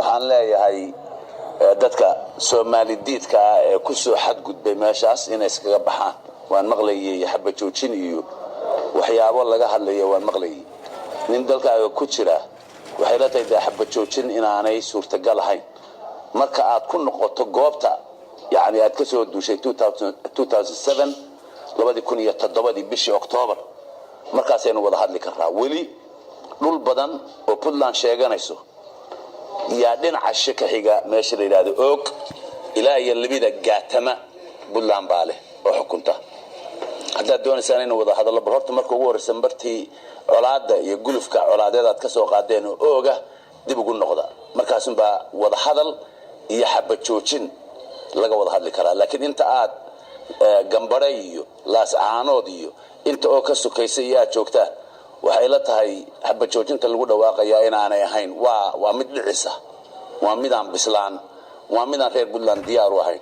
Waxaan leeyahay dadka Soomaali diidka ah ee ku soo xadgudbay meeshaas inay iskaga baxaan. Waan maqlayay xabad joojin iyo waxyaabo laga hadlaya, waan maqlayay. Nin dalkaaga ku jira waxay la tahay dee xabad joojin inaanay suurtagal ahayn. Marka aad ku noqoto goobta, yacni aad ka soo duushay 2007-dii, bishii Oktoobar, markaasaynu wada hadli karraa. Weli dhul badan oo Puntland sheeganayso yaa dhinaca shi ka xiga, meesha la yidhahdo Oog ilaa iyo Libida Gaatama, Puntland baa leh oo xukunta. Haddaad doonaysaan inu wada hadallo, bal horta marka ugu horreysa martii colaadda iyo gulufka colaadeed aad ka soo qaadeen oo Ooga dib ugu noqda. Markaasunbaa wada hadal iyo xabad joojin laga wada hadli karaa. Laakiin inta aad Gambare iyo Laascaanood iyo inta oo ka sukaysa iyo aad joogtaan, waxay la tahay xabad joojinta lagu dhawaaqayaa inaanay ahayn. Waa mid dhicisa, waa midaan bislaan, waa midaan reer Puntland diyaar u ahayn.